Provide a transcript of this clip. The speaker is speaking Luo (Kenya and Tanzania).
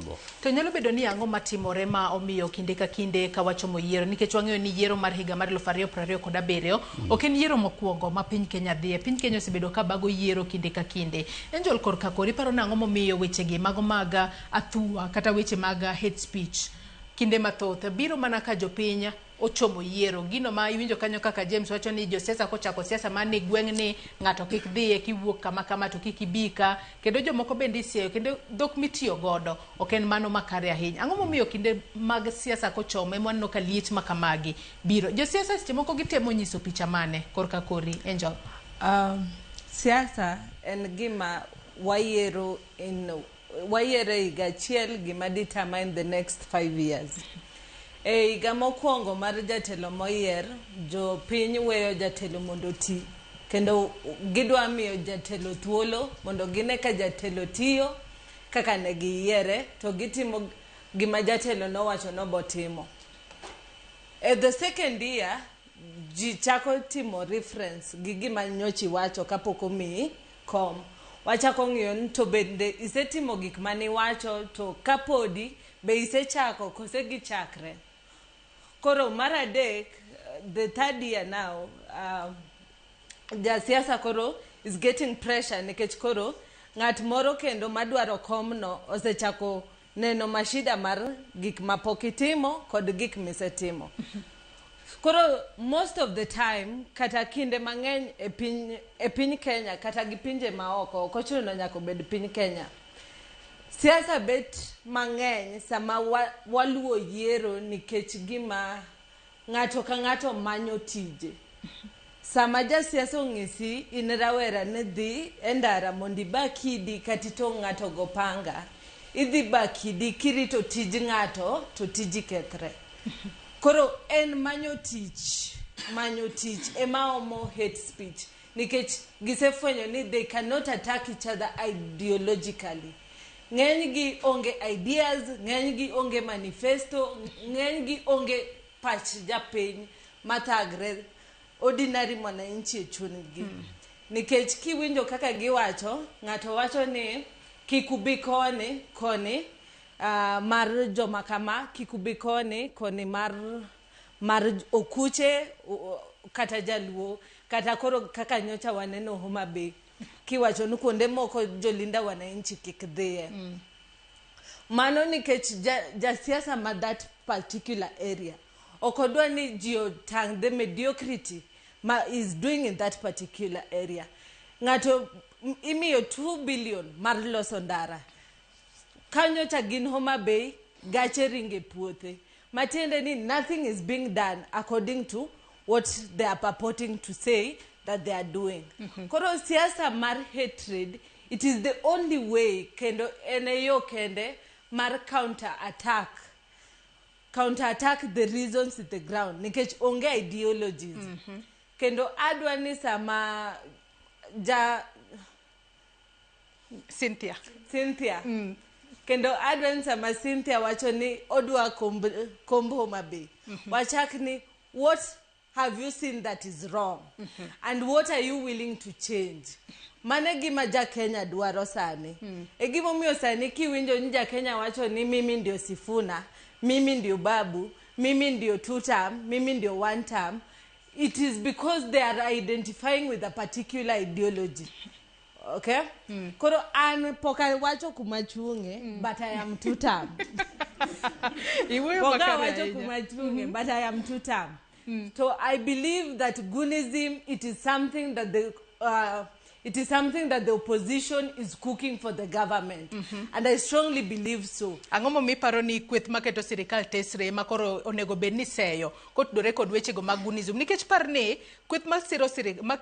mago. To nyalo bedo ni ang'o matimore ma omiyo kinde ka kinde ka wachomo yiero, nikech wang'eyo ni yiero mar higa mar 2027 ok en yiero mokwongo ma piny Kenya dhiye. Piny Kenya osebedo ka bago yiero kinde ka kinde. Angel, korka kori, iparo ni ang'o momiyo wechegi mago mag athua kata weche mag hate speech kinde mathoth biro mana ka jopiny ochomo yiero? Gino ma iwinjo kanyo kaka James wacho ni josiasa kochako siasa mar ni gweng' ni ng'ato kik dhiye, kiwuok kama kama to kik ibi ka, kendo jomoko bende isieyo, kendo dhok mitiyo godo ok en mano makare ahinya. Ang'o momiyo kinde mag siasa kochomo ema waneno ka liech ma kamagi biro? Josiasa seche moko gitemo nyiso picha mane korka kori, Angel? Siasa en gima wayiero in wayiero e higa achiel gima determine the next 5 years. E higa mokwongo mar jatelo moyier, jopiny weyo jatelo mondo oti, kendo gidwa miyo jatelo thuolo mondo gine ka jatelo tiyo kaka ne giyiere, to gitimo gima jatelo nowacho nobotimo. E the second year, ji chako timo reference gi gima nyocha iwacho kapok omiyi kom. Wachako ng'iyo ni to bende isetimo gik maniwacho, to kapodi be isechako kose gichakre. Koro mar adek, the third year now, jasiasa koro is getting pressure nikech koro ng'at moro kendo madwaro komno osechako neno mashida mar gik mapok itimo kod gik misetimo. Koro most of the time, kata kinde mang'eny e piny Kenya kata gi pinje maoko, ok ochuno nyaka obed piny Kenya, siasa bet mang'eny sama waluwo yiero nikech gima ng'ato ka ng'ato manyo tije. Sama jasiasa ong'isi in rawera ni dhi e ndara mondo iba kidi kata itong' ng'ato go panga, idhi ba kidi kirito tij ng'ato to tiji kethre. Koro en manyo tich, manyo tich ema omo hate speech, nikech gisefwenyo ni they cannot attack each other ideologically. Ng'eny gi onge ideas, ng'eny gi onge manifesto, ng'eny gi onge pach japiny mathagre, ordinary mwananchi e chunygi. Nikech kiwinjo kaka giwacho, ng'ato wacho ni kik ubi koni, koni mar joma kama, kik ubi koni, koni mar okuche kata jaluo, kata koro kaka nyocha waneno Homa Bay kiwacho ni kuonde moko jolinda wananchi kik dhiye. Mano nikech jasiasa ma that particular area ok odwa ni ji otang' the mediocrity ma is doing in that particular area. Ng'ato imiyo 2 billion mar loso ndara kanyocha gin Homa Bay, gache ringe puothe, matiende ni nothing is being done according to what they are purporting to say that they are doing. Koro siasa mar hatred, it is the only way, kendo en e yo kende mar counter attack the reasons in the ground, nikech onge ideologies. Kendo adwa ni sama ja Cynthia. Cynthia. Kendo adwa ni sama Cynthia wacho ni odwa komb Homa Bay, wachak ni what have you seen that is wrong and what are you willing to change? Mano e gima ja Kenya dwaro sani. E gimomiyo sani kiwinjo ni ja Kenya wacho ni mimi ndio Sifuna, mimi ndio Babu, mimi ndio two term, mimi ndio one term, it is because they are identifying with a particular ideology. Okay, koro an pok awacho kuma chung'e, but I am two term. Iwuoyo Pok makare awacho ahinya. kuma chung'e, but I am two term. So I believe that goonism, it is something that the opposition is cooking for the government, and I strongly believe so. Ang'o momiyo iparo ni kweth maketo sirikal tesre ma koro onego bed ni seyo kotudore kod wechego mag goonism? Nikech par ni kweth masiro siri, ma